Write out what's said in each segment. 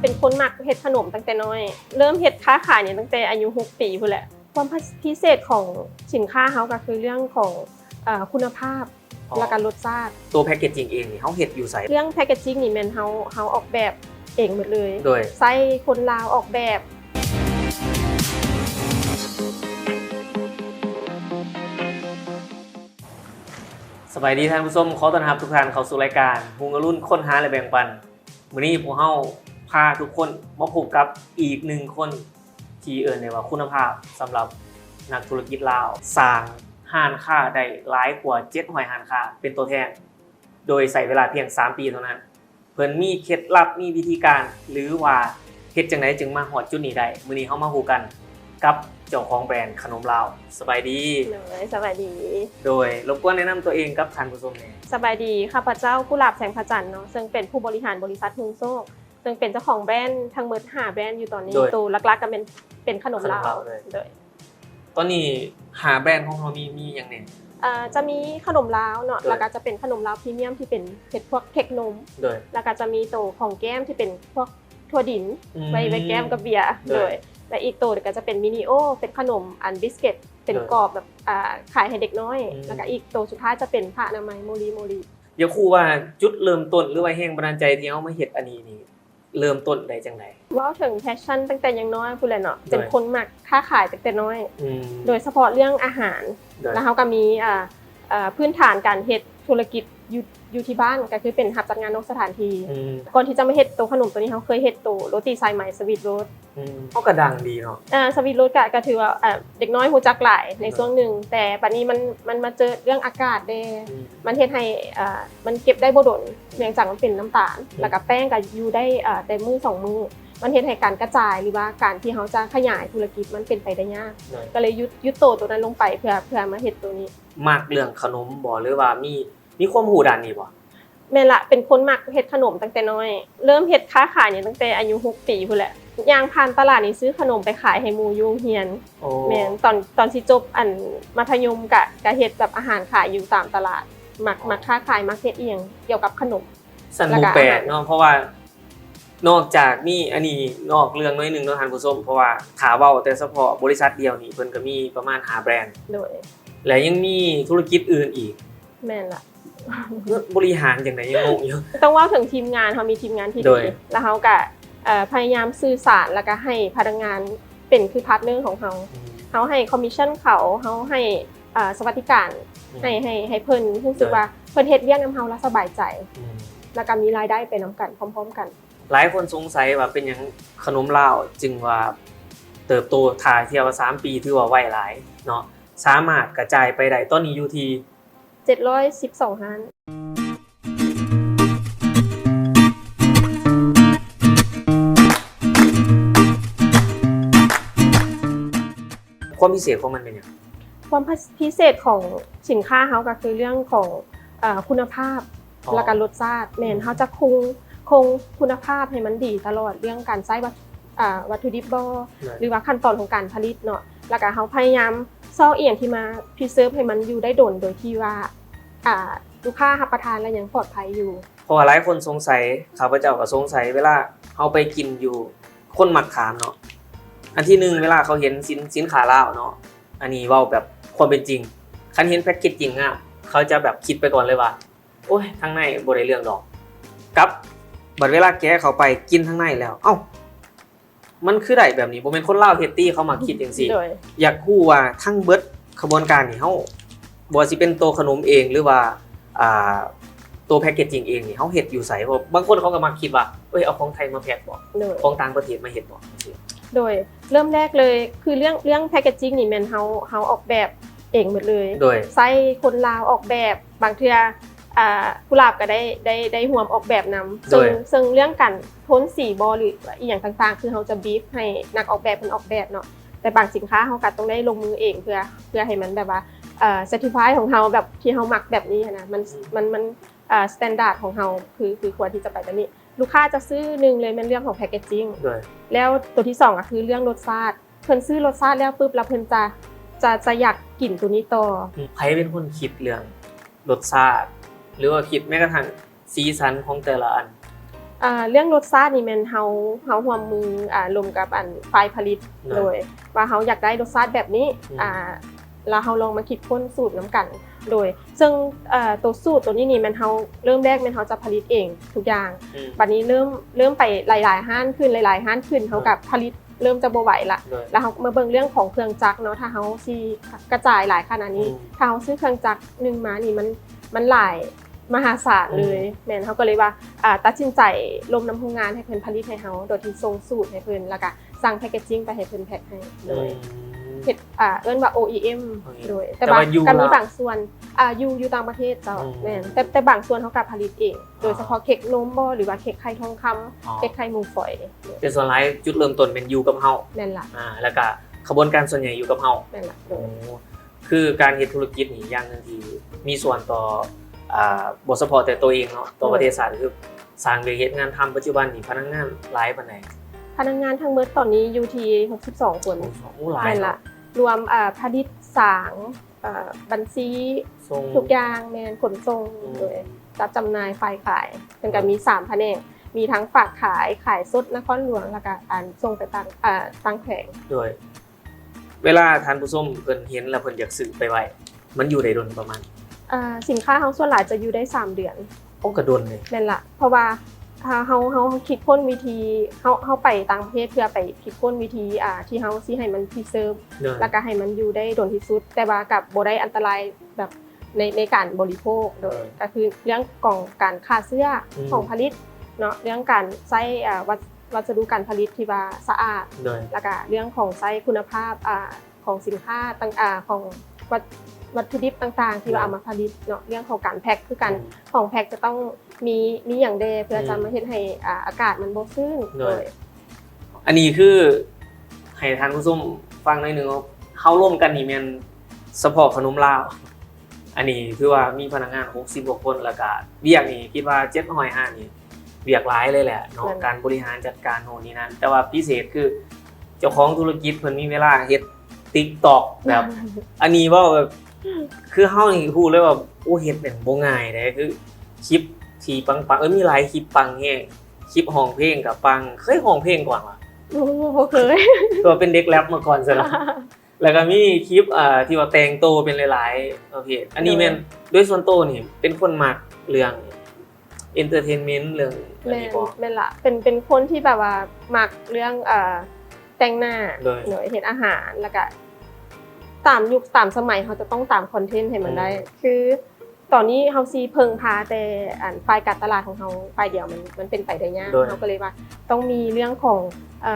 ເປັນຄົນມັກເຮັດຂະໜົມຕັ້ງແຕ່ນ້ອຍ, ເລີ່ມເຮັດຄ້າຂາຍນີ້ຕັ້ງແຕ່ອາຍຸຫົກປີພຸ້ນແຫຼະ. ຄວາມພິເສດຂອງສິນຄ້າເຮົາກໍຄືເລື່ອງຂອງ ເອີ ຄຸນນະພາບ ອໍ ແລ້ວກໍລົດຊາດ. ໂຕແພັກເກດຈິງເອງນີ້ເຮົາເຮັດຢູ່ໃສ? ເລື່ອງແພັກເກດຈິງນີ້ແມ່ນເຮົາ ເຮົາອອກແບບເອງໝົດເລີຍ. ໂດຍ ໃຊ້ຄົນລາວອອກແບບ. ສະບາຍດີທ່ານຜູ້ຊົມ, ຂໍຕ້ອນຮັບທຸກທ່ານເຂົ້າສູ່ລາຍການຮຸ່ງອະລຸນຄົ້ນຫາ ແລະ ແບ່ງປັນ. ມື້ນີ້ພວກເຮົາພາທຸກຄົນມາພົບກັບອີກໜຶ່ງຄົນທີ່ເອີ້ນໄດ້ວ່າຄຸນນະພາບສຳລັບນັກທຸລະກິດລາວ, ສ້າງຮ້ານຄ້າໄດ້ຫຼາຍກວ່າເຈັດຮ້ອຍຮ້ານຄ້າເປັນຕົວແທນ ໂດຍໃຊ້ເວລາພຽງສາມປີເທົ່ານັ້ນ. ເພິ່ນມີເຄັດລັບ, ມີວິທີການ ຫຼືວ່າເຮັດຈັ່ງໃດຈຶ່ງມາຮອດຈຸດນີ້ໄດ້? ມື້ນີ້ເຮົາມາຮູ້ກັນ ກັບເຈົ້າຂອງແບຣນຂະໜົມລາວ. ສະບາຍດີ. ໂດຍ ສະບາຍດີ. ໂດຍ ລົບກວນແນະນຳຕົວເອງກັບທ່ານຜູ້ຊົມແດ່. ສະບາຍດີ, ຂ້າພະເຈົ້າ ກຸຫຼາບ ແສງພະຈັນ ເນາະ, ເຊິ່ງເປັນຜູ້ບໍລິຫານບໍລິສັດຮຸ່ງໂຊກ, ເຊິ່ງເປັນເຈົ້າຂອງແບຣນທັງໝົດຫ້າແບຣນຢູ່ຕອນນີ້. ໂດຍ ໂຕຫຼັກໆກໍແມ່ນເປັນຂະໜົມລາວ. ຂະໜົມລາວເລີຍ. ໂດຍ ຕອນນີ້ຫ້າແບຣນຂອງເຮົາມີ ມີຫຍັງແດ່? ເອີ ຈະມີຂະໜົມລາວເນາະ, ໂດຍ ແລ້ວກໍຈະເປັນຂະໜົມລາວພຣີມຽມທີ່ເປັນເຮັດພວກເຄັກນົມ, ໂດຍ ແລ້ວກໍຈະມີໂຕຂອງແກ້ມທີ່ເປັນພວກຖົ່ວດິນ ອືມ ໄວ້ ໄວ້ແກ້ມກັບເບຍ. ໂດຍ ໂດຍ ແລະ ອີກໂຕກໍຈະເປັນມິນິໂອ ເປັນຂະໜົມອັນບິສເກັດ ເປັນ ໂດຍ ກອບແບບ ອ່າ ຂາຍໃຫ້ເດັກນ້ອຍ. ອືມ ແລ້ວກໍອີກໂຕສຸດທ້າຍຈະເປັນຜ້າອະນາໄມໂມລີໂມລີ. ຢາກຮູ້ວ່າຈຸດເລີ່ມຕົ້ນ ຫຼືວ່າແຮງບັນດານໃຈທີ່ເຮົາມາເຮັດອັນນີ້ນີ້ ເລີ່ມຕົ້ນໄດ້ຈັ່ງໃດ? ເວົ້າເຖິງແພຊຊັນຕັ້ງແຕ່ຍັງນ້ອຍພຸ້ນແຫຼະເນາະ, ໂດຍ ເປັນຄົນມັກຄ້າຂາຍຕັ້ງແຕ່ນ້ອຍ. ອືມ ໂດຍສະເພາະເລື່ອງອາຫານ. ໂດຍ ແລ້ວເຮົາກໍມີ ອ່າ ເອີ ພື້ນຖານການເຮັດທຸລະກິດຢູ່ ຢູ່ທີ່ບ້ານ ກໍຄືເປັນຮັບຈັດງານນອກສະຖານທີ່. ອືມ ກ່ອນທີ່ຈະມາເຮັດໂຕຂະໜົມໂຕນີ້ ເຮົາເຄີຍເຮັດໂຕໂຣຕີສາຍໄໝ ສະວີດໂຣດ. ອືມ ເຮົາກໍດັງດີເນາະ. ເອີ ສະວີດໂຣດກໍ ກໍຖືວ່າ ເອີ ເດັກນ້ອຍຮູ້ຈັກຫຼາຍໃນ ໂດຍ ຊ່ວງໜຶ່ງ, ແຕ່ບັດນີ້ມັນ ມັນມາເຈີເລື່ອງອາກາດແດ່. ອືມ ມັນເຮັດໃຫ້ ເອີ ມັນເກັບໄດ້ບໍ່ດົນ ເນື່ອງຈາກມັນເປັນນ້ຳຕານ. ອືມ ແລ້ວກໍແປ້ງກໍຢູ່ໄດ້ ເອີ ແຕ່ມື້ສອງມື້. ມັນເຮັດໃຫ້ການກະຈາຍ ຫຼືວ່າການທີ່ເຮົາຈະຂະຫຍາຍທຸລະກິດມັນເປັນໄປໄດ້ຍາກ. ໂດຍ ກໍເລີຍຢຸດ ຢຸດໂຕໂຕນັ້ນລົງໄປ ເພື່ອ ເພື່ອມາເຮັດໂຕນີ້. ມັກເລື່ອງຂະໜົມບໍ່ ຫຼືວ່າມີ ມີຄວາມຮູ້ດ້ານນີ້ບໍ່? ແມ່ນລະ, ເປັນຄົນມັກເຮັດຂະໜົມຕັ້ງແຕ່ນ້ອຍ. ເລີ່ມເຮັດຄ້າຂາຍນີ້ຕັ້ງແຕ່ອາຍຸຫົກປີພຸ້ນແຫຼະ. ຍ່າງຜ່ານຕະຫຼາດນີ້ຊື້ຂະໜົມໄປຂາຍໃຫ້ໝູ່ຢູ່ໂຮງຮຽນ. ໂອ້ ແມ່ນ, ຕອນ ຕອນຊິຈົບ ອັນ ມັດທະຍົມກະ ກະເຮັດແບບອາຫານຂາຍຢູ່ຕາມຕະຫຼາດ. ມັກ ອໍ ມັກຄ້າຂາຍ, ມັກເຮັດອີ່ຫຍັງກ່ຽວກັບຂະໜົມ. ຊັ້ນບໍ່ແປກເນາະ, ເພາະວ່ານອກຈາກມີ ອັນນີ້ນອກເລື່ອງໜ້ອຍໜຶ່ງເນາະທ່ານຜູ້ຊົມ, ເພາະວ່າຖ້າເວົ້າແຕ່ສະເພາະບໍລິສັດດຽວນີ້ ເພິ່ນກໍມີປະມານຫ້າແບຣນ. ໂດຍ ແລະ ຍັງມີທຸລະກິດອື່ນອີກ. ແມ່ນລະ. ບໍລິຫານຈັ່ງໃດ ຍັງງົງຢູ່. ຕ້ອງເວົ້າເຖິງທີມງານ, ເຮົາມີທີມງານທີ່ ໂດຍ ດີ ແລ້ວເຮົາກະ ເອີ ພະຍາຍາມສື່ສານ ແລ້ວກະໃຫ້ພະນັກງານເປັນຄືພາດເນີຂອງເຮົາ. ອືມ ເຮົາໃຫ້ຄອມມິດຊັນເຂົາ, ເຮົາໃຫ້ ເອີ ສະຫວັດດີການ ອືມ ໃຫ້ ໃຫ້ ໃຫ້ເພິ່ນຮູ້ສຶກ ໂດຍ ວ່າເພິ່ນເຮັດວຽກນຳເຮົາແລ້ວສະບາຍໃຈ. ອືມ ແລ້ວກະມີລາຍໄດ້ໄປນຳກັນພ້ອມໆກັນ. ຫຼາຍຄົນສົງໄສວ່າເປັນຫຍັງຂະໜົມລາວຈຶ່ງວ່າເຕີບໂຕ ຖ້າທຽບວ່າສາມປີ ຖືວ່າໄວຫຼາຍເນາະ, ສາມາດກະຈາຍໄປໄດ້. ຕອນນີ້ຢູ່ທີ່ ເຈັດຮ້ອຍສິບສອງຮ້ານ. ຄວາມພິເສດຂອງມັນເປັນຫຍັງ? ຄວາມພິ ພິເສດຂອງສິນຄ້າເຮົາກໍຄືເລື່ອງຂອງ ເອີ ຄຸນນະພາບ ອໍ ແລ້ວກໍລົດຊາດ. ແມ່ນ ອືມ ເຮົາຈະຄົງ ຄົງຄຸນນະພາບໃຫ້ມັນດີຕະຫຼອດ, ເລື່ອງການໃຊ້ວັດ ອ່າ ວັດຖຸດິບບໍ່ ແມ່ນ ຫຼືວ່າຂັ້ນຕອນຂອງການຜະລິດເນາະ, ແລ້ວກໍເຮົາພະຍາຍາມຊອກອີ່ຫຍັງທີ່ມາ preserve ໃຫ້ມັນຢູ່ໄດ້ດົນ ໂດຍທີ່ວ່າ ອ່າ ລູກຄ້າຮັບປະທານແລ້ວຍັງປອດໄພຢູ່. ເພາະວ່າຫຼາຍຄົນສົງໄສ, ຂ້າພະເຈົ້າກໍສົງໄສ ເວລາເຮົາໄປກິນຢູ່ ຄົນມັກຖາມເນາະ, ອັນທີໜຶ່ງ ເວລາເຂົາເຫັນສິນ ສິນຄ້າລາວເນາະ, ອັນນີ້ເວົ້າແບບຄວາມເປັນຈິງ, ຄັນເຫັນແພັກເກດຈິງງາມ ເຂົາຈະແບບຄິດໄປກ່ອນເລີຍວ່າ ໂອ້ຍ ທາງໃນບໍ່ໄດ້ເລື່ອງດອກ. ກັບບັດເວລາແກະເຂົ້າໄປ ກິນທາງໃນແລ້ວ ເອົ້າ ມັນຄືໄດ້ແບບນີ້, ບໍ່ແມ່ນຄົນລາວເຮັດຕິ, ເຂົາມັກຄິດຈັ່ງຊີ້. ໂດຍ ຢາກຮູ້ວ່າທັງເບິດຂະບວນການນີ້ ເຮົາ ບໍ່ວ່າຊິເປັນໂຕຂະໜົມເອງ ຫຼືວ່າ ອ່າ ໂຕແພັກເກດຈິງເອງນີ້ ເຮົາເຮັດຢູ່ໃສ? ເພາະບາງຄົນເຂົາກໍມັກຄິດວ່າ ເອີຍ ເອົາຂອງໄທມາແພັກບໍ? ໂດຍ ຂອງຕ່າງປະເທດມາເຮັດບໍ? ຈັ່ງຊີ້. ໂດຍ ເລີ່ມແລກເລີຍ ຄືເລື່ອງ ເລື່ອງແພັກເກດຈິງນີ້ແມ່ນເຮົາ ເຮົາອອກແບບເອງໝົດເລີຍ. ໂດຍ ໃຊ້ຄົນລາວອອກແບບ, ບາງເທື່ອ ອ່າ ກຸຫຼາບກໍໄດ້ ໄດ້ ໄດ້ຮ່ວມອອກແບບນຳ. ໂດຍ ເຊິ່ງ ເຊິ່ງເລື່ອງການໂທນສີບໍ ຫຼື ອີ່ຫຍັງຕ່າງໆ ຄືເຮົາຈະບຣີຟໃຫ້ນັກອອກແບບເພິ່ນອອກແບບເນາະ, ແຕ່ບາງສິນຄ້າເຮົາກໍຕ້ອງໄດ້ລົງມືເອງ ເພື່ອ ເພື່ອໃຫ້ມັນແບບວ່າ ເອີ satisfy ຂອງເຮົາ ແບບທີ່ເຮົາມັກແບບນີ້ຫັ້ນນະ, ມັນ ອືມ ມັນ ມັນ ເອີ standard ຂອງເຮົາ ຄື ຄືຄວນທີ່ຈະໄປແບບນີ້. ລູກຄ້າຈະຊື້ໜຶ່ງເລີຍແມ່ນເລື່ອງຂອງແພັກເກດຈິງ. ໂດຍ ແລ້ວໂຕທີສອງກໍຄືເລື່ອງລົດຊາດ. ເພິ່ນຊື້ລົດຊາດແລ້ວປຶບ ແລ້ວເພິ່ນຈະ ຈະ ຈະຢາກກິນໂຕນີ້ຕໍ່. ອືມ ໃຜເປັນຄົນຄິດເລື່ອງລົດຊາດ ຫຼືວ່າຄິດແມ້ກະທັ່ງສີສັນຂອງແຕ່ລະອັນ? ອ່າ ເລື່ອງລົດຊາດນີ້ແມ່ນເຮົາ ເຮົາຮ່ວມມື ອ່າ ລົມກັບອັນຝ່າຍຜະລິດ ໂດຍ ໂດຍວ່າເຮົາຢາກໄດ້ລົດຊາດແບບນີ້ ອືມ ອ່າ ແລ້ວເຮົາລອງມາຄິດຄົ້ນສູດນຳກັນ ໂດຍ ເຊິ່ງ ເອີ ໂຕສູດໂຕນີ້ນີ້ແມ່ນເຮົາ ເລີ່ມແລກແມ່ນເຮົາຈະຜະລິດເອງທຸກຢ່າງ ອືມ ບັດນີ້ເລີ່ມ ເລີ່ມໄປຫຼາຍໆຮ້ານຂຶ້ນ ຫຼາຍໆຮ້ານຂຶ້ນ ເຮົາ ໂດຍ ກໍຜະລິດ ເລີ່ມຈະບໍ່ໄຫວລະ ໂດຍ ແລ້ວເຮົາມາເບິ່ງເລື່ອງຂອງເຄື່ອງຈັກເນາະ ຖ້າເຮົາຊິກະຈາຍຫຼາຍຂະໜາດນີ້ ອືມ ຖ້າເຮົາຊື້ເຄື່ອງຈັກໜຶ່ງມານີ້ ມັນ ມັນຫຼາຍມະຫາສານເລີຍ ອືມ ແມ່ນ ເຮົາກໍເລີຍວ່າ ອ່າ ຕັດສິນໃຈລົມນຳໂຮງງານໃຫ້ເພິ່ນຜະລິດໃຫ້ເຮົາ ໂດຍທີ່ສົ່ງສູດໃຫ້ເພິ່ນ ແລ້ວກະສັ່ງແພັກເກດຈິງໄປໃຫ້ເພິ່ນແພັກໃຫ້ ໂດຍ ອືມ ເຮັດ ອ່າ ເອີ້ນວ່າ ໂອອີເອັມ ໂອເອັມ ໂດຍ ແຕ່ວ່າ ແຕ່ວ່າຢູ່ ກໍມີບາງສ່ວນ ອ່າ ຢູ່ ຢູ່ຕ່າງປະເທດເຈົ້າ ອືມ ແມ່ນ ແຕ່ ແຕ່ບາງສ່ວນເຮົາກໍຜະລິດເອງ ອໍ ໂດຍສະເພາະເຄັກນົມບໍ ຫຼືວ່າເຄັກໄຂ່ທອງຄຳ ອໍ ເຄັກໄຂ່ໝູຝອຍ ແຕ່ສ່ວນຫຼາຍຈຸດເລີ່ມຕົ້ນແມ່ນຢູ່ກັບເຮົາ ແມ່ນລະ ອ່າ ແລ້ວກະຂະບວນການສ່ວນໃຫຍ່ຢູ່ກັບເຮົາ ແມ່ນລະ ໂດຍ ໂອ້ ຄືການເຮັດທຸລະກິດນີ້ ຢ່າງໜຶ່ງທີ່ມີສ່ວນຕໍ່ ອ່າ ບໍ່ສະເພາະແຕ່ໂຕເອງເນາະ ຕໍ່ ໂດຍ ປະເທດຊາດ ກໍຄືສ້າງວຽກເຮັດງານທຳ ປັດຈຸບັນນີ້ພະນັກງານຫຼາຍປານໃດ? ພະນັກງານທັງໝົດຕອນນີ້ຢູ່ທີ່ຫົກສິບສອງຄົນ ໂອ້ ຫຼາຍ ແມ່ນລະ ເນາະ ລວມ ອ່າ ຜະລິດ ສາງ ເອີ ບັນຊີ ສົ່ງ ທຸກຢ່າງ ແມ່ນ ຂົນສົ່ງ ອືມ ໂດຍ ຈັດຈຳໜ່າຍ ຝ່າຍຂາຍ ເພິ່ນກໍ ໂດຍ ມີສາມພະແນກ ມີທັງຝາກຂາຍ ຂາຍສົດນະຄອນຫຼວງ ແລ້ວກໍອັນສົ່ງໄປຕ່າງ ເອີ ຕ່າງແຂວງ ໂດຍ ເວລາທ່ານຜູ້ຊົມເພິ່ນເຫັນແລ້ວເພິ່ນຢາກຊື້ໄປໄວ້ ມັນຢູ່ໄດ້ດົນປະມານ? ອ່າ ສິນຄ້າເຮົາສ່ວນຫຼາຍຈະຢູ່ໄດ້ສາມເດືອນ. ໂອ້ ກໍດົນເດ. ແມ່ນລະ ເພາະວ່າເຮົາ ເຮົາ ເຮົາຄິດຄົ້ນວິທີ ເຮົາ ເຮົາໄປຕ່າງປະເທດເພື່ອໄປຄິດຄົ້ນວິທີ ອ່າ ທີ່ເຮົາຊິໃຫ້ມັນ preserve ໂດຍ ແລ້ວກໍໃຫ້ມັນຢູ່ໄດ້ດົນທີ່ສຸດ ແຕ່ວ່າກໍບໍ່ໄດ້ອັນຕະລາຍແບບໃນ ໃນການບໍລິໂພກ ໂດຍ ໂດຍ ກໍຄືເລື່ອງຂອງການຂ້າເຊື້ອ ອືມ ຂອງຜະລິດເນາະ ເລື່ອງການໃຊ້ ອ່າ ວັດ ວັດສະດຸການຜະລິດທີ່ວ່າສະອາດ ໂດຍ ແລ້ວກະເລື່ອງຂອງໃຊ້ຄຸນນະພາບ ອ່າ ຂອງສິນຄ້າຕ່າງ ອ່າ ຂອງວັດ ວັດຖຸດິບຕ່າງໆ ທີ່ວ່າ ໂດຍ ເອົາມາຜະລິດເນາະ ເລື່ອງຂອງການແພັກຄືກັນ ອືມ ຂອງແພັກຈະຕ້ອງມີ ມີຫຍັງແດ່ ເພື່ອ ອືມ ຈະມາເຮັດໃຫ້ ອ່າ ອາກາດມັນບໍ່ຊື້ນ ໂດຍ ໂດຍ ອັນນີ້ຄືໃຫ້ທ່ານຜູ້ຊົມຟັງໜ້ອຍໜຶ່ງ ເຮົາລົມກັນນີ້ແມ່ນສະເພາະຂະໜົມລາວ ອັນນີ້ຖືວ່າມີພະນັກງານຫົກສິບກວ່າຄົນ ແລ້ວກະວຽກນີ້ຄິດວ່າເຈັດຮ້ອຍຫ້າງນີ້ ວຽກຫຼາຍເລີຍແຫຼະເນາະ ແມ່ນ ການບໍລິຫານຈັດການໂນ່ນນີ້ນັ້ນ ແຕ່ວ່າພິເສດຄືເຈົ້າຂອງທຸລະກິດເພິ່ນມີເວລາເຮັດ TikTok ແບບ ອັນນີ້ເວົ້າແບບ ຄືເຮົານີ້ຮູ້ເລີຍວ່າ ໂອ້ ເຮັດແມ່ນບໍ່ງ່າຍເດ້ ຄືຄລິບທີ່ປັງໆ ເອີ ມີຫຼາຍຄລິບປັງແຮງ ຄລິບຮ້ອງເພງກໍປັງ ເຄີຍຮ້ອງເພງກ່ອນຫວາ? ໂອ້ ບໍ່ເຄີຍ ແຕ່ວ່າເປັນເດັກແຣັບມາກ່ອນຊັ້ນລະ ແລ້ວກໍມີຄລິບ ເອີ ທີ່ວ່າແຕ່ງໂຕເປັນຫຼາຍໆປະເພດ ອັນນີ້ ໂດຍ ແມ່ນໂດຍສ່ວນໂຕນີ້ເປັນຄົນມັກເລື່ອງ entertainment ເລື່ອງອັນນີ້ບໍ່? ແມ່ນ ແມ່ນລະ ເປັນ ເປັນຄົນທີ່ແບບວ່າມັກເລື່ອງ ເອີ ແຕ່ງໜ້າ ໂດຍ ໂດຍ ເຮັດອາຫານ ແລ້ວກະຕາມຍຸກຕາມສະໄໝ ເຮົາຈະຕ້ອງຕາມຄອນເທັນໃຫ້ມັນໄດ້ ອືມ ຄືຕອນນີ້ເຮົາຊິເພິ່ງພາແຕ່ອັນຝ່າຍການຕະຫຼາດຂອງເຮົາຝ່າຍດຽວ ມັນ ມັນເປັນໄປໄດ້ຍາກ ໂດຍ ເຮົາກໍເລີຍວ່າຕ້ອງມີເລື່ອງຂອງ ເອີ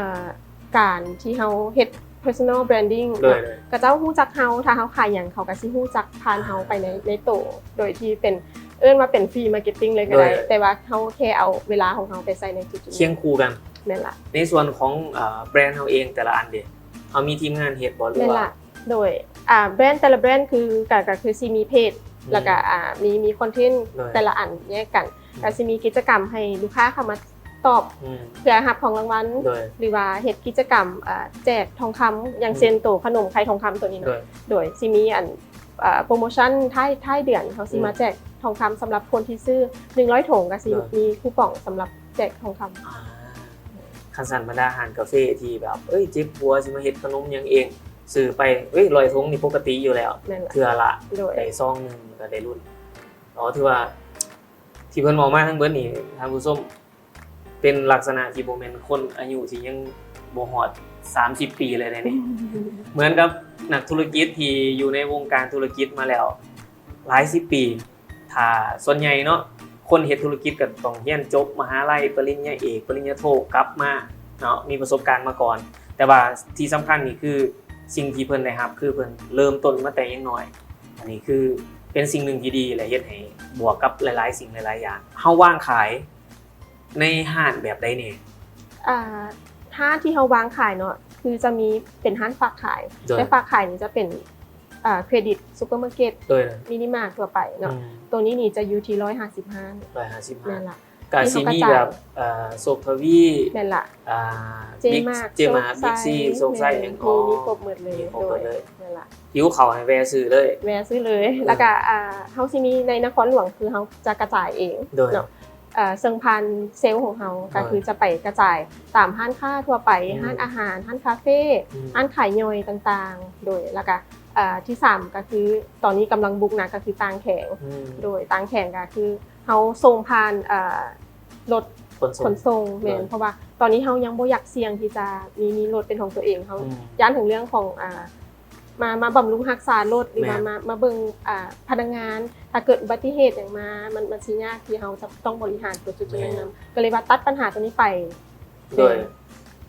ການທີ່ເຮົາເຮັດ personal branding ໂດຍ ເນາະ ໂດຍ ເຂົາເຈົ້າຮູ້ຈັກເຮົາ ຖ້າເຮົາຂາຍຫຍັງ ເຂົາກໍຊິຮູ້ຈັກຜ່ານເຮົາ ອ່າ ໄປໃນ ໃນໂຕ ໂດຍທີ່ເປັນ ເອີ້ນວ່າເປັນ free marketing ເລີຍກໍໄດ້ ໂດຍ ແຕ່ວ່າເຮົາແຄ່ເອົາເວລາຂອງເຮົາໄປໃສ່ໃນຈຸດໆ ຄຽງຄູ່ກັນ ແມ່ນລະ ໃນສ່ວນຂອງ ເອີ ແບຣນເຮົາເອງແຕ່ລະອັນເດ ເຮົາມີທີມງານເຮັດບໍ່ ຫຼືວ່າ? ແມ່ນລະ ໂດຍ ອ່າ ແບຣນແຕ່ລະແບຣນຄື ກໍ ກໍຄືຊິມີເພຈ ອືມ ແລ້ວກໍ ອ່າ ມີ ມີຄອນເທັນ ໂດຍ ແຕ່ລະອັນແຍກກັນ ອືມ ກໍຊິມີກິດຈະກຳໃຫ້ລູກຄ້າເຂົ້າມາ ຕອບ ອືມ ເພື່ອຮັບຂອງລາງວັນ ໂດຍ ຫຼືວ່າເຮັດກິດຈະກຳ ເອີ ແຈກທອງຄຳ ຢ່າງເຊັ່ນ ອືມ ໂຕຂະໜົມໄຂ່ທອງຄຳໂຕນີ້ເນາະ ໂດຍ ໂດຍຊິມີອັນ ເອີ ໂປຣໂມຊັນທ້າຍ ທ້າຍເດືອນ ເຮົາຊິ ອືມ ມາແຈກທອງຄຳສຳລັບຄົນທີ່ຊື້ໜຶ່ງຮ້ອຍຖົງ ກໍຊິ ໂດຍ ມີຄູປອງສຳລັບແຈກທອງຄຳ ອ່າ ຄັນຊັ້ນບັນດາຮ້ານກາເຟທີ່ແບບ ເອີຍ ເຈັບຫົວຊິມາເຮັດຂະໜົມຫຍັງເອງ ຊື້ໄປ ເອີຍ ຮ້ອຍຖົງນີ້ປົກກະຕິຢູ່ແລ້ວ ແມ່ນລະ ເທື່ອລະ ໂດຍ ໄດ້ຊອງໜຶ່ງກໍໄດ້ລຸ້ນ ອໍ ຖືວ່າ ທີ່ເພິ່ນເວົ້າມາທັງເບິດນີ້ ທ່ານຜູ້ຊົມ ເປັນລັກສະນະທີ່ບໍ່ແມ່ນຄົນອາຍຸທີ່ຍັງບໍ່ຮອດສາມສິບປີເລີຍເດ້ນີ້ ເໝືອນກັບນັກທຸລະກິດທີ່ຢູ່ໃນວົງການທຸລະກິດມາແລ້ວຫຼາຍສິບປີ ຖ້າສ່ວນໃຫຍ່ເນາະ ຄົນເຮັດທຸລະກິດກໍຕ້ອງຮຽນຈົບມະຫາໄລ ປະລິນຍາເອກ ປະລິນຍາໂທ ກັບມາເນາະ ມີປະສົບການມາກ່ອນ ແຕ່ວ່າທີ່ສຳຄັນນີ້ຄື ສິ່ງທີ່ເພິ່ນໄດ້ຮັບ ຄືເພິ່ນເລີ່ມຕົ້ນມາແຕ່ຍັງນ້ອຍ ອັນນີ້ຄືເປັນສິ່ງໜຶ່ງທີ່ດີ ແລະ ເຮັດໃຫ້ບວກກັບຫຼາຍໆສິ່ງຫຼາຍໆຢ່າງ ເຮົາວາງຂາຍ ໃນຮ້ານແບບໃດແດ່? ອ່າ ຮ້ານທີ່ເຮົາວາງຂາຍເນາະ ຄືຈະມີເປັນຮ້ານຝາກຂາຍ ໂດຍ ແຕ່ຝາກຂາຍນີ້ຈະເປັນ ອ່າ ເຄຣດິດ ຊຸບເປີມາເກັດ ໂດຍ ມິນິມາດທົ່ວໄປເນາະ ອືມ ໂຕນີ້ນີ້ຈະຢູ່ທີ່ຮ້ອຍຫ້າສິບຮ້ານ ຮ້ອຍຫ້າສິບຮ້ານ ແມ່ນລະ ກະຊິມີແບບ ເອີ ໂຊກທະວີ ແມ່ນລະ ອ່າ ເຈມາດ ບິກຊີ ໂຊກໄຊ ແອງອໍ ມີ ມີຄົບໝົດເລີຍ ມີຄົບໝົດເລີຍ ໂດຍ ແມ່ນລະ ຫິວເຂົ້າໃຫ້ແວ່ຊື້ເລີຍ ແວ່ຊື້ເລີຍ ອືມ ແລ້ວກະ ອ່າ ເຮົາຊິມີໃນນະຄອນຫຼວງ ຄືເຮົາຈະກະຈາຍເອງ ໂດຍ ເນາະ ເອີ່ ສົ່ງຜ່ານເຊວຂອງເຮົາ ໂດຍ ກໍຄືຈະໄປກະຈາຍຕາມຮ້ານຄ້າທົ່ວໄປ ອືມ ຮ້ານອາຫານ ຮ້ານຄາເຟ ອືມ ຮ້ານຂາຍຍ່ອຍຕ່າງໆ ໂດຍ ແລ້ວກະ ເອີ່ ທີສາມ ກໍຄືຕອນນີ້ກຳລັງບຸກໜັກກໍຄືຕ່າງແຂວງ ອືມ ໂດຍ ຕ່າງແຂວງກໍຄືເຮົາສົ່ງຜ່ານ ເອີ່ ລົດຂົນສົ່ງ ຂົນສົ່ງ ແມ່ນ ໂດຍ ເພາະວ່າຕອນນີ້ເຮົາຍັງບໍ່ຢາກສ່ຽງທີ່ຈະມີ ມີລົດເປັນຂອງຕົວເອງ ເຮົາ ອືມ ຢ້ານເຖິງເລື່ອງຂອງ ອ່າ ມາ ມາບຳລຸງຮັກສາລົດ ຫຼືວ່າ ແມ່ນ ມາ ມາເບິ່ງ ອ່າ ພະນັກງານ ຖ້າເກີດອຸບັດຕິເຫດຫຍັງມາ ມັນ ມັນຊິຍາກທີ່ເຮົາຈະຕ້ອງບໍລິຫານຕົວຈຸດ ແມ່ນ ນັ້ນນຳ ກໍເລີຍວ່າຕັດບັນຫາຕົວນີ້ໄປ ໂດຍ ແມ່ນ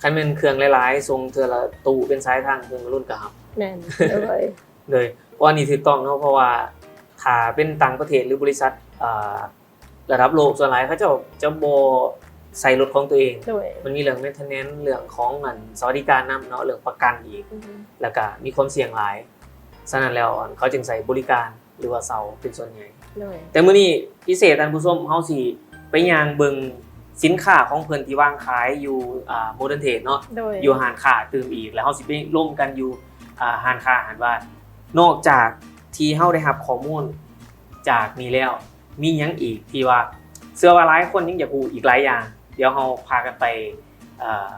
ຄັນແມ່ນເຄື່ອງຫຼາຍໆ ສົ່ງເທື່ອລະຕູ້ເປັນສາຍທາງ ເຄື່ອງລຸ້ນກໍຮັບ ແມ່ນ ໂດຍ ໂດຍ ເພາະວ່ານີ້ຖືກຕ້ອງເນາະ ເພາະວ່າຖ້າເປັນຕ່າງປະເທດ ຫຼື ບໍລິສັດ ອ່າ ລະດັບໂລກ ສ່ວນຫຼາຍເຂົາເຈົ້າຈະບໍ່ໃສ່ລົດຂອງຕົວເອງ ໂດຍ ມັນມີເລື່ອງ maintenance ເລື່ອງຂອງ ອັນ ສະຫວັດດີການນຳເນາະ ເລື່ອງປະກັນອີກ ອືຮຶ ແລ້ວກະມີຄວາມສ່ຽງຫຼາຍ ສະນັ້ນແລ້ວ ອັນ ເຂົາຈຶ່ງໃຊ້ບໍລິການ ຫຼືວ່າເຊົ່າເປັນສ່ວນໃຫຍ່ ໂດຍ ແຕ່ມື້ນີ້ພິເສດທ່ານຜູ້ຊົມ ເຮົາຊິໄປຍ່າງເບິ່ງສິນຄ້າຂອງເພິ່ນທີ່ວາງຂາຍຢູ່ ອ່າ Modern Trade ເນາະ ໂດຍ ຢູ່ຮ້ານຄ້າຕື່ມອີກ ແລ້ວເຮົາຊິໄປລົມກັນຢູ່ ອ່າ ຮ້ານຄ້າຫັ້ນວ່າ ນອກຈາກທີ່ເຮົາໄດ້ຮັບຂໍ້ມູນຈາກນີ້ແລ້ວ ມີຫຍັງອີກທີ່ວ່າ ເຊື່ອວ່າຫຼາຍຄົນຍັງຢາກຮູ້ອີກຫຼາຍຢ່າງ ດຽວເຮົາພາກັນໄປ ເອີ່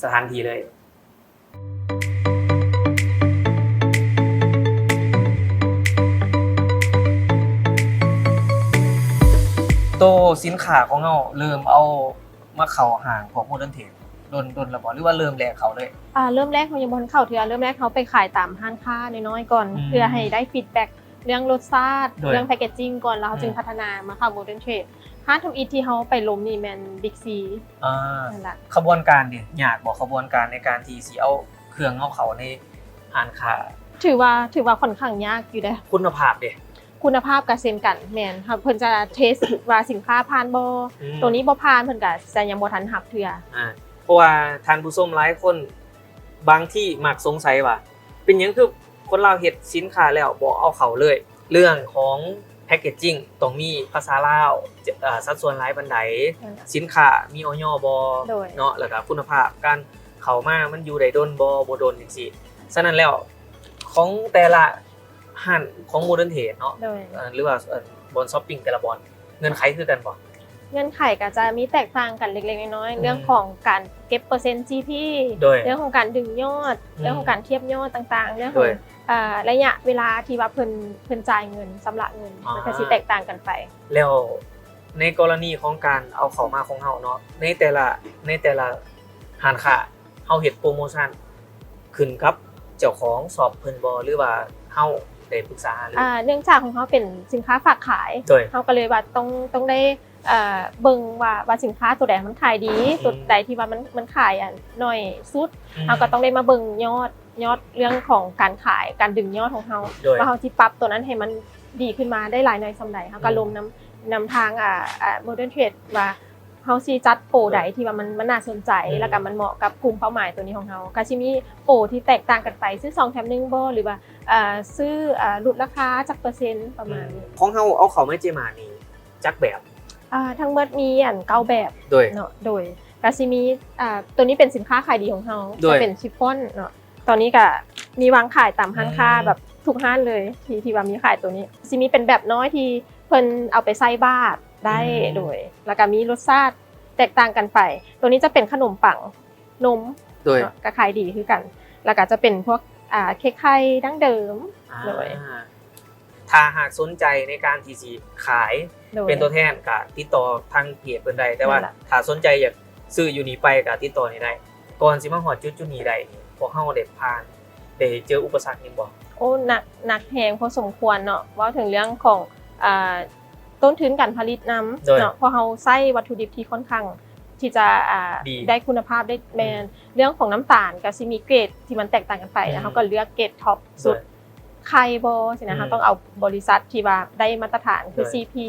ສະຖານທີ່ເລີຍ. ໂຕສິນຄ້າຂອງເຮົາເລີ່ມເອົາມາເຂົ້າຫ້າງພວກ Modern Trade ດົນ ດົນແລ້ວບໍ່ ຫຼືວ່າເລີ່ມແລກເຂົ້າເລີຍ? ອ່າ ເລີ່ມແລກເຮົາຍັງບໍ່ທັນເຂົ້າເທື່ອ ເລີ່ມແລກເຮົາໄປຂາຍຕາມຮ້ານຄ້ານ້ອຍໆກ່ອນ ອືມ ເພື່ອໃຫ້ໄດ້ feedback ເລື່ອງລົດຊາດ ໂດຍ ເລື່ອງ packaging ກ່ອນ ແລ້ວເຮົາ ອືມ ຈຶ່ງພັດທະນາມາເຂົ້າ Modern Trade. ຮ້ານທຳອິດທີ່ເຮົາໄປລົມນີ້ແມ່ນ Big C ອ່າ ນັ້ນລະ. ຂະບວນການເດ ຍາກບໍ່ ຂະບວນການໃນການທີ່ຊິເອົາເຄື່ອງເຮົາເຂົ້າໃນຮ້ານຄ້າ? ຖືວ່າ ຖືວ່າຂ້ອນຂ້າງຍາກຢູ່ເດ. ຄຸນນະພາບເດ? ຄຸນນະພາບກໍເຊັ່ນກັນ ແມ່ນ ເພິ່ນຈະ test ວ່າສິນຄ້າຜ່ານບໍ່ ອືມ ໂຕນີ້ບໍ່ຜ່ານ ເພິ່ນກໍຈະຍັງບໍ່ທັນຮັບເທື່ອ. ອ່າ ເພາະວ່າທ່ານຜູ້ຊົມຫຼາຍຄົນບາງທີມັກສົງໄສວ່າ ເປັນຫຍັງຄືຄົນລາວເຮັດສິນຄ້າແລ້ວບໍ່ເອົາເຂົ້າເລີຍ? ເລື່ອງຂອງ packaging ຕ້ອງມີພາສາລາວ ເອີ່ ສັດສ່ວນຫຼາຍປານໃດ ແມ່ນລະ ສິນຄ້າມີ ອອຍ ບໍ່ ໂດຍ ເນາະ ແລ້ວກໍຄຸນນະພາບການເຂົ້າມາມັນຢູ່ໄດ້ດົນບໍ່ ບໍ່ດົນ ຈັ່ງຊີ້. ສະນັ້ນແລ້ວ ຂອງແຕ່ລະຮ້ານຂອງ Modern Trade ເນາະ ໂດຍ ເອີ່ ຫຼືວ່າ ເອີ່ ບ່ອນ shopping ແຕ່ລະບ່ອນ ເງື່ອນໄຂຄືກັນບໍ່? ເງື່ອນໄຂກໍຈະມີແຕກຕ່າງກັນເລັກໆນ້ອຍໆ ອືມ ເລື່ອງຂອງການເກັບເປີເຊັນ GP ໂດຍ ເລື່ອງຂອງການດຶງຍອດ ອືມ ເລື່ອງຂອງການທຽບຍອດຕ່າງໆ ເລື່ອງຂອງ ໂດຍ ເອີ່ ໄລຍະເວລາທີ່ວ່າເພິ່ນ ເພິ່ນຈ່າຍເງິນ ຊຳລະເງິນ ອ່າ ມັນກໍຊິແຕກຕ່າງກັນໄປ. ແລ້ວໃນກໍລະນີຂອງການເອົາເຂົ້າມາຂອງເຮົາເນາະ ໃນແຕ່ລະ ໃນແຕ່ລະຮ້ານຄ້າ ເຮົາເຮັດໂປຣໂມຊັນຂຶ້ນກັບເຈົ້າຂອງຊັອບເພິ່ນບໍ່ ຫຼືວ່າເຮົາໄດ້ປຶກສາຫາລື? ອ່າ ເນື່ອງຈາກຂອງເຮົາເປັນສິນຄ້າຝາກຂາຍ ໂດຍ ເຮົາກໍເລີຍວ່າຕ້ອງ ຕ້ອງໄດ້ ເອີ່ ເບິ່ງວ່າ ວ່າສິນຄ້າຕົວໃດມັນຂາຍດີ ອືມ ຕົວໃດທີ່ວ່າມັນ ມັນຂາຍ ອັນ ໜ້ອຍສຸດ ອືມ ເຮົາກໍຕ້ອງໄດ້ມາເບິ່ງຍອດ ຍອດເລື່ອງຂອງການຂາຍ ການດຶງຍອດຂອງເຮົາ ໂດຍ ວ່າເຮົາຊິປັບຕົວນັ້ນໃຫ້ມັນດີຂຶ້ນມາໄດ້ຫຼາຍໜ້ອຍສ່ຳໃດ ເຮົາກໍ ອືມ ລົມນຳ ນຳທາງ ອ່າ ອ່າ Modern Trade ວ່າ ເຮົາຊິຈັດໂປໃດ ໂດຍ ທີ່ວ່າມັນ ມັນໜ້າສົນໃຈ ອືມ ແລ້ວກໍມັນເໝາະກັບກຸ່ມເປົ້າໝາຍຕົວນີ້ຂອງເຮົາ ກໍຊິມີໂປທີ່ແຕກຕ່າງກັນໄປ ຊື້ສອງແຖມໜຶ່ງບໍ່ ຫຼືວ່າ ເອີ່ ຊື້ ເອີ່ ຫຼຸດລາຄາຈັກເປີເຊັນ ປະມານນີ້. ອືມ ຂອງເຮົາເອົາເຂົ້າມາເຈມານີ້ຈັກແບບ? ອ່າ ທັງໝົດມີ ອັນ ເກົ້າແບບ ໂດຍ ເນາະ ໂດຍ ກໍຊິມີ ອ່າ ຕົວນີ້ເປັນສິນຄ້າຂາຍດີຂອງເຮົາ ໂດຍ ຈະເປັນຊິຟອນເນາະ ຕອນນີ້ກໍມີວາງຂາຍຕາມຮ້ານຄ້າ ອືມ ແບບທຸກຮ້ານເລີຍ ທີ່ ທີ່ວ່າມີຂາຍຕົວນີ້ ຊິມີເປັນແບບນ້ອຍທີ່ ເພິ່ນເອົາໄປໃສ່ບາດໄດ້ ອືມ ໂດຍ ແລ້ວກໍມີລົດຊາດແຕກຕ່າງກັນໄປ. ຕົວນີ້ຈະເປັນຂະໜົມປັງນົມ ໂດຍ ເນາະ ກໍຂາຍດີຄືກັນ ແລ້ວກໍຈະເປັນພວກ ອ່າ ເຄັກໄຂ່ດັ້ງເດີມ ອ່າ ໂດຍ ຖ້າຫາກສົນໃຈໃນການທີ່ຊິຂາຍ ໂດຍ ເປັນຕົວແທນ ກໍຕິດຕໍ່ທາງເພຈເພິ່ນໄດ້ ແຕ່ວ່າ ແມ່ນລະ ຖ້າສົນໃຈຢາກຊື້ຢູ່ນີ້ໄປ ກໍຕິດຕໍ່ນີ້ໄດ້. ກ່ອນຊິມາຮອດຈຸດໆນີ້ໄດ້ນີ້ ພວກເຮົາໄດ້ຜ່ານ ໄດ້ເຈີອຸປະສັກຫຍັງບໍ່? ໂອ້ ໜັກ ໜັກແຮງພໍສົມຄວນເນາະ ເວົ້າເຖິງເລື່ອງຂອງ ອ່າ ຕົ້ນທຶນການຜະລິດນຳ ໂດຍ ເນາະ ເພາະເຮົາໃຊ້ວັດຖຸດິບທີ່ຄ່ອນຂ້າງທີ່ຈະ ອ່າ ດີ ໄດ້ຄຸນນະພາບ ໄດ້ ອືມ ແມ່ນ ເລື່ອງຂອງນ້ຳຕານກໍຊິມີເກຣດທີ່ມັນແຕກຕ່າງກັນໄປ ອືມ ເຮົາກໍເລືອກເກຣດທັອບສຸດ ໂດຍ ໄຂ່ບໍ່ ຊີ້ນະ ອືມ ເຮົາຕ້ອງເອົາບໍລິສັດທີ່ວ່າໄດ້ມາດຕະຖານ ຄື ໂດຍ ຊີພີ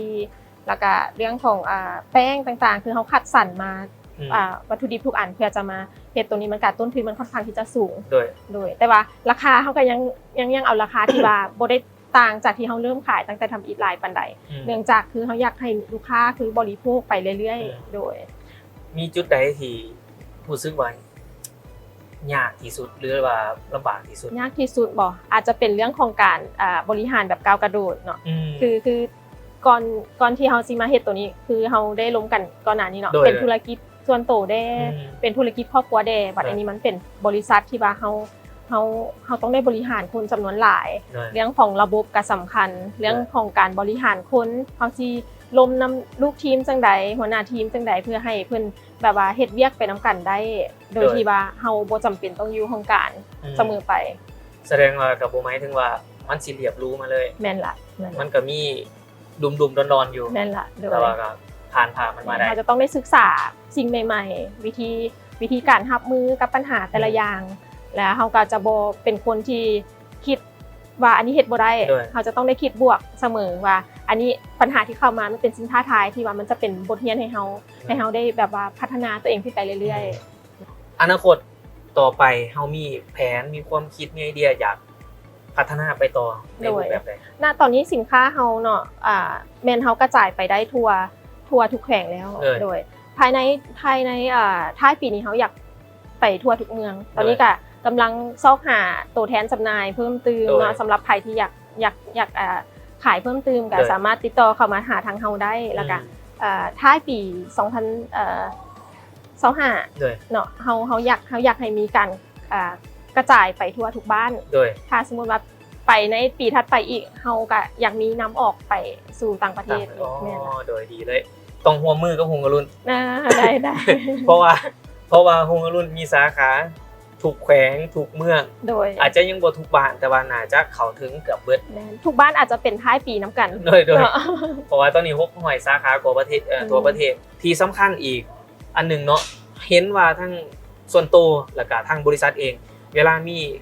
ແລ້ວກະເລື່ອງຂອງ ອ່າ ແປ້ງຕ່າງໆ ຄືເຮົາຄັດສັນມາ ອືມ ອ່າ ວັດຖຸດິບທຸກອັນເພື່ອຈະມາເຮັດຕົວນີ້ ມັນກະຕົ້ນທຶນມັນຄ່ອນຂ້າງທີ່ຈະສູງ ໂດຍ ໂດຍ ແຕ່ວ່າລາຄາເຮົາກະຍັງ ຍັງ ຍັງເອົາລາຄາທີ່ວ່າບໍ່ໄດ້ຕ່າງຈາກທີ່ເຮົາເລີ່ມຂາຍຕັ້ງແຕ່ທຳອິດຫຼາຍປານໃດ ອືມ ເນື່ອງຈາກຄືເຮົາຢາກໃຫ້ລູກຄ້າຄືບໍລິໂພກໄປເລື້ອຍໆ ອືມ ໂດຍ ມີຈຸດໃດທີ່ຮູ້ສຶກວ່າ ຍາກທີ່ສຸດ ຫຼືວ່າລຳບາກທີ່ສຸດ? ຍາກທີ່ສຸດບໍ່? ອາດຈະເປັນເລື່ອງຂອງການ ອ່າ ບໍລິຫານແບບກ້າວກະໂດດເນາະ ອືມ ຄື ຄື ກ່ອນ ກ່ອນທີ່ເຮົາຊິມາເຮັດໂຕນີ້ ຄືເຮົາໄດ້ລົມກັນກ່ອນໜ້ານີ້ເນາະ ໂດຍ ເປັນທຸລະກິດສ່ວນໂຕແດ່ ອືມ ເປັນທຸລະກິດຄອບຄົວແດ່ ບັດ ໂດຍ ອັນນີ້ມັນເປັນບໍລິສັດທີ່ວ່າເຮົາ ເຮົາ ເຮົາຕ້ອງໄດ້ບໍລິຫານຄົນຈຳນວນຫຼາຍ ໂດຍ ເລື່ອງຂອງລະບົບກໍສຳຄັນ ເລື່ອງ ໂດຍ ຂອງການບໍລິຫານຄົນ ເຮົາຊິລົມນຳລູກທີມຈັ່ງໃດ ຫົວໜ້າທີມຈັ່ງໃດ ເພື່ອໃຫ້ເພິ່ນແບບວ່າເຮັດວຽກໄປນຳກັນໄດ້ ໂດຍ ໂດຍ ທີ່ວ່າເຮົາບໍ່ຈຳເປັນຕ້ອງຢູ່ຫ້ອງການ ອືມ ສະເໝີໄປ. ສະແດງວ່າກໍບໍ່ໝາຍເຖິງວ່າມັນຊິລຽບຫຼູມາເລີຍ ແມ່ນລະ ແມ່ນລະ ມັນກໍມີດຸ່ມໆດອນໆຢູ່ ແມ່ນລະ ໂດຍ ແຕ່ວ່າກໍຜ່ານຜ່ານມັນມາໄດ້ ເຮົາຈະຕ້ອງໄດ້ສຶກສາສິ່ງໃໝ່ໆ ວິທີ ວິທີການຮັບມືກັບບັນຫາແຕ່ລະ ອືມ ຢ່າງ ແລະເຮົາກໍຈະບໍ່ເປັນຄົນທີ່ຄິດວ່າອັນນີ້ເຮັດບໍ່ໄດ້ ໂດຍ ເຮົາຈະຕ້ອງໄດ້ຄິດບວກສະເໝີວ່າ ອັນນີ້ບັນຫາທີ່ເຂົ້າມາມັນເປັນສິ່ງທ້າທາຍ ທີ່ວ່າມັນຈະເປັນບົດຮຽນໃຫ້ເຮົາ ໂດຍ ໃຫ້ເຮົາໄດ້ແບບວ່າພັດທະນາຕົວເອງຂຶ້ນໄປເລື້ອຍໆ ອືມ ອະນາຄົດຕໍ່ໄປເຮົາມີແຜນ ມີຄວາມຄິດ ມີໄອເດຍຢາກພັດທະນາໄປຕໍ່ໃນ ໂດຍ ຮູບແບບໃດ? ນະຕອນນີ້ສິນຄ້າເຮົາເນາະ ອ່າ ແມ່ນເຮົາກະຈາຍໄປໄດ້ທົ່ວ ທົ່ວທຸກແຂວງແລ້ວ ໂດຍ ໂດຍ ພາຍໃນ ພາຍໃນ ອ່າ ທ້າຍປີນີ້ເຮົາຢາກໄປທົ່ວທຸກເມືອງ ໂດຍ ຕອນນີ້ກະກຳລັງຊອກຫາໂຕແທນຈຳໜ່າຍເພີ່ມຕື່ມເນາະ ໂດຍ ສຳລັບໃຜທີ່ຢາກ ຢາກ ຢາກ ອ່າ ຂາຍເພີ່ມຕື່ມ ໂດຍ ກະສາມາດຕິດຕໍ່ເຂົ້າມາຫາທາງເຮົາໄດ້ ແລ້ວກະ ອືມ ເອີ ທ້າຍປີສອງພັນ ເອີ ຊາວຫ້າ ໂດຍ ເນາະ ເຮົາ ເຮົາຢາກ ເຮົາຢາກໃຫ້ມີການ ອ່າ ກະຈາຍໄປທົ່ວທຸກບ້ານ ໂດຍ ຖ້າສົມມຸດວ່າໄປໃນປີຖັດໄປອີກ ເຮົາກະຢາກມີນຳອອກໄປສູ່ຕ່າງປະເທດ ຕ່າງປະເທດ ອີກ ອໍ ແມ່ນລະ ໂດຍ ດີເລີຍ ຕ້ອງຮ່ວມມືກັບຮຸ່ງອະລຸນ ອ່າ ໄດ້ ໄດ້ ເພາະວ່າ ເພາະວ່າຮຸ່ງອະລຸນມີສາຂາທຸກແຂວງ ທຸກເມືອງ ໂດຍ ອາດຈະຍັງບໍ່ທຸກບ້ານ ແຕ່ວ່າໜ້າຈະເຂົ້າເຖິງເກືອບເບິດ ແມ່ນ ທຸກບ້ານອາດຈະເປັນທ້າຍປີນຳກັນ ໂດຍ ໂດຍ ເນາະ ເພາະວ່າຕອນນີ້ຫົກຮ້ອຍສາຂາທົ່ວປະເທດ ເອີ ອືມ ທົ່ວປະເທດ ທີ່ສຳຄັນອີກ ອັນໜຶ່ງເນາະ ເຫັນວ່າທັງສ່ວນໂຕ ແລ້ວກະທາງບໍລິສັດເອງ ເວລາມີ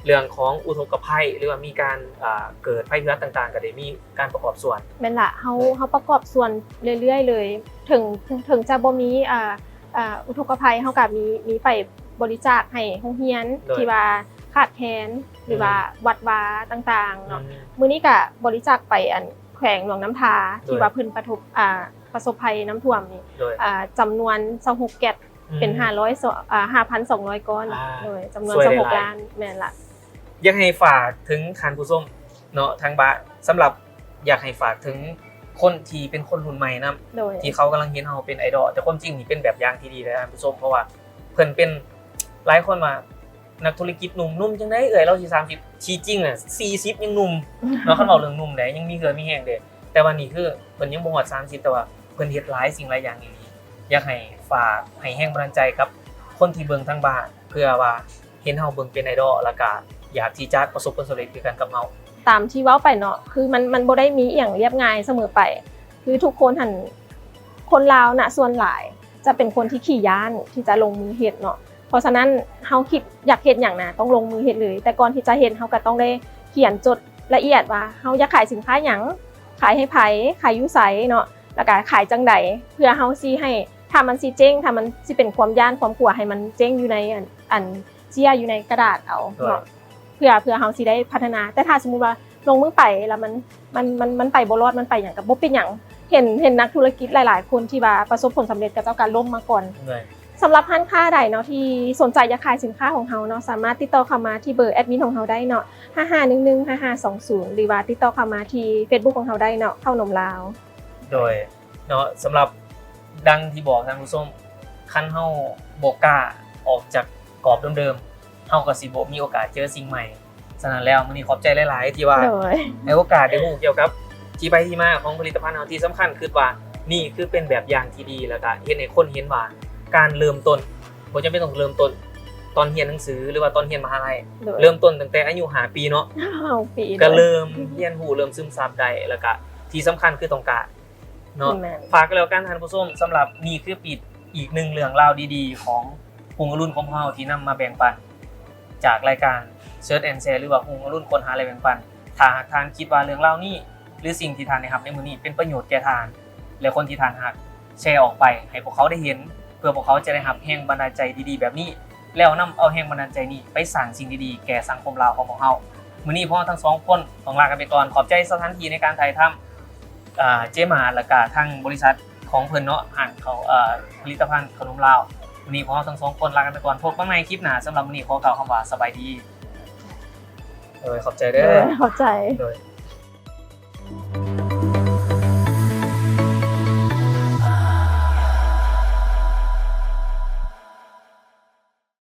ເລື່ອງຂອງອຸທົກກະໄພ ຫຼືວ່າມີການ ອ່າ ເກີດໄພພິບັດຕ່າງໆ ກະໄດ້ມີການປະກອບສ່ວນ ແມ່ນລະ ເຮົາ ເອີ ເຮົາປະກອບສ່ວນເລື້ອຍໆເລີຍ ເຖິງ ເຖິງຈະບໍ່ມີ ອ່າ ອ່າ ອຸທົກກະໄພ ເຮົາກະມີ ມີໄປບໍລິຈາກໃຫ້ໂຮງຮຽນ ໂດຍ ທີ່ວ່າຂາດແຄນ ຫຼືວ່າ ອືມ ວັດວາຕ່າງໆເນາະ ອືມ ມື້ນີ້ກະບໍລິຈາກໄປອັນ ແຂວງຫຼວງນ້ຳທາ ໂດຍ ທີ່ວ່າເພິ່ນປະທົບ ອ່າ ປະສົບໄພນ້ຳຖ້ວມນີ້ ໂດຍ ອ່າ ຈຳນວນຊາວຫົກແກັດ ອືມ ເປັນຫ້າຮ້ອຍ ອ່າ ຫ້າພັນສອງຮ້ອຍກ້ອນ ອ່າ ໂດຍ ຈຳນວນຊາວຫົກລ້ານ ແມ່ນລະ ຢາກໃຫ້ຝາກເຖິງທ່ານຜູ້ຊົມເນາະ ທາງບ້ານ ສຳລັບ ຢາກໃຫ້ຝາກເຖິງຄົນທີ່ເປັນຄົນລຸ້ນໃໝ່ນຳ ໂດຍ ທີ່ເຂົາກຳລັງເຫັນເຮົາເປັນໄອດອລ ແຕ່ຄວາມຈິງນີ້ເປັນແບບຢ່າງທີ່ດີເລີຍທ່ານຜູ້ຊົມ ເພາະວ່າເພິ່ນເປັນ ຫຼາຍຄົນວ່າ ນັກທຸລະກິດໜຸ່ມ ໜຸ່ມຈັ່ງໃດເອື້ອຍ ລາວຊິສາມສິບ ທີ່ຈິງນະສີ່ສິບຍັງໜຸ່ມເນາະ ຄັນເວົ້າເລື່ອງໜຸ່ມໃດ ຍັງມີເຫື່ອມີແຮງເດ້ ແຕ່ວ່ານີ້ຄືເພິ່ນຍັງບໍ່ຮອດສາມສິບ ແຕ່ວ່າເພິ່ນເຮັດຫຼາຍສິ່ງຫຼາຍຢ່າງອີ່ຫຼີ ຢາກໃຫ້ຝາກໃຫ້ແຮງບັນດານໃຈກັບຄົນທີ່ເບິ່ງທາງບ້ານ ເພື່ອວ່າເຫັນເຮົາເບິ່ງເປັນໄອດອລ ແລ້ວກະຢາກທີ່ຈະປະສົບຜົນສຳເລັດຄືກັນກັບເຮົາ. ຕາມທີ່ເວົ້າໄປເນາະ ຄືມັນ ມັນບໍ່ໄດ້ມີອີ່ຫຍັງລຽບງ່າຍສະເໝີໄປ ຄືທຸກຄົນຫັ້ນ ຄົນລາວນະ ສ່ວນຫຼາຍຈະເປັນຄົນທີ່ຂີ້ຢ້ານທີ່ຈະລົງມືເຮັດເນາະ ເພາະສະນັ້ນ ເຮົາຄິດຢາກເຮັດຫຍັງນະ ຕ້ອງລົງມືເຮັດເລີຍ ແຕ່ກ່ອນທີ່ຈະເຮັດ ເຮົາກະຕ້ອງໄດ້ຂຽນຈົດລະອຽດວ່າ ເຮົາຢາກຂາຍສິນຄ້າຫຍັງ ຂາຍໃຫ້ໃຜ ຂາຍຢູ່ໃສເນາະ ແລ້ວກະຂາຍຈັ່ງໃດ ເພື່ອເຮົາຊິໃຫ້ ຖ້າມັນຊິເຈັງ ຖ້າມັນຊິເປັນຄວາມຢ້ານຄວາມກົວ ໃຫ້ມັນເຈັງຢູ່ໃນອັນ ອັນເຈ້ຍຢູ່ໃນກະດາດເອົາເນາະ ໂດຍ ເພື່ອ ເພື່ອເຮົາຊິໄດ້ພັດທະນາ ແຕ່ຖ້າສົມມຸດວ່າລົງມືໄປແລ້ວມັນ ມັນ ມັນ ມັນໄປບໍ່ລອດ ມັນໄປຫຍັງກະບໍ່ເປັນຫຍັງ ເຫັນ ເຫັນນັກທຸລະກິດຫຼາຍໆຄົນທີ່ວ່າປະສົບຜົນສຳເລັດ ເຂົາເຈົ້າກະລົ້ມມາກ່ອນ ໂດຍ ສຳລັບຮ້ານຄ້າໃດເນາະ ທີ່ສົນໃຈຢາກຂາຍສິນຄ້າຂອງເຮົາເນາະ ສາມາດຕິດຕໍ່ເຂົ້າມາທີ່ເບີແອດມິນຂອງເຮົາໄດ້ເນາະ ຫ້າຫ້າໜຶ່ງໜຶ່ງ ຫ້າຫ້າສອງສູນ ຫຼືວ່າຕິດຕໍ່ເຂົ້າມາທີ່ເຟສບຸກຂອງເຮົາໄດ້ເນາະ ເຂົ້າໜົມລາວ ໂດຍ ເນາະ ສຳລັບ ດັ່ງທີ່ບອກທ່ານຜູ້ຊົມ ຄັນເຮົາບໍ່ກ້າອອກຈາກກອບເດີມໆ ເຮົາກໍຊິບໍ່ມີໂອກາດເຈີສິ່ງໃໝ່. ສະນັ້ນແລ້ວ ມື້ນີ້ຂອບໃຈຫຼາຍໆ ທີ່ວ່າ ໂດຍ ໃຫ້ໂອກາດໄດ້ຮູ້ກ່ຽວກັບທີ່ໄປທີ່ມາຂອງຜະລິດຕະພັນເຮົາ. ທີ່ສຳຄັນ ຄິດວ່ານີ້ຄືເປັນແບບຢ່າງທີ່ດີ ແລ້ວກະເຮັດໃຫ້ຄົນເຫັນວ່າການເລີ່ມຕົ້ນ ບໍ່ຈຳເປັນຕ້ອງເລີ່ມຕົ້ນຕອນຮຽນໜັງສື ຫຼືວ່າຕອນຮຽນມະຫາໄລ. ໂດຍ ເລີ່ມຕົ້ນຕັ້ງແຕ່ອາຍຸຫ້າປີເນາະ ຫ້າປີ ກະເລີ່ມຮຽນຮູ້ ເລີ່ມຊຶມຊັບໄດ້ ແລ້ວກະທີ່ສຳຄັນຄືຕ້ອງກ້າ. ເນາະ ແມ່ນ ຝາກກັນແລ້ວກັນທ່ານຜູ້ຊົມ ສຳລັບນີ້ຄືປີ ອີກໜຶ່ງເລື່ອງລາວດີໆຂອງຮຸ່ງອະລຸນຂອງພວກເຮົາ ທີ່ນຳມາແບ່ງປັນຈາກລາຍການ Search and Share ຫຼືວ່າຮຸ່ງອະລຸນຄົ້ນຫາ ແລະ ແບ່ງປັນ. ຖ້າຫາກທ່ານຄິດວ່າເລື່ອງລາວນີ້ ຫຼື ສິ່ງທີ່ທ່ານໄດ້ຮັບໃນມື້ນີ້ເປັນປະໂຫຍດແກ່ທ່ານ ແລະ ຄົນທີ່ທ່ານຮັກ ແຊອອກໄປໃຫ້ພວກເຂົາໄດ້ເຫັນ ເພື່ອພວກເຂົາຈະໄດ້ຮັບແຮງບັນດານໃຈດີໆແບບນີ້ ແລ້ວນຳເອົາແຮງບັນດານໃຈນີ້ໄປສ້າງສິ່ງດີໆແກ່ສັງຄົມລາວຂອງພວກເຮົາ. ມື້ນີ້ພວກເຮົາທັງສອງຄົນຕ້ອງລາກັນໄປກ່ອນ. ຂອບໃຈສະຖານທີ່ໃນການຖ່າຍທຳ ອ່າ ເຈມາ ແລ້ວກະທາງບໍລິສັດຂອງເພິ່ນເນາະ ຮ້ານເຂົາ ເອີ ຜະລິດຕະພັນເຂົ້າໜົມລາວ. ມື້ນີ້ພວກເຮົາທັງສອງຄົນລາກັນໄປກ່ອນ. ພົບກັນໃໝ່ຄລິບໜ້າ. ສຳລັບມື້ນີ້ຂໍກ່າວຄຳວ່າສະບາຍດີ. ໂດຍ ຂອບໃຈເດີ. ໂດຍ ຂອບໃຈ. ໂດຍ.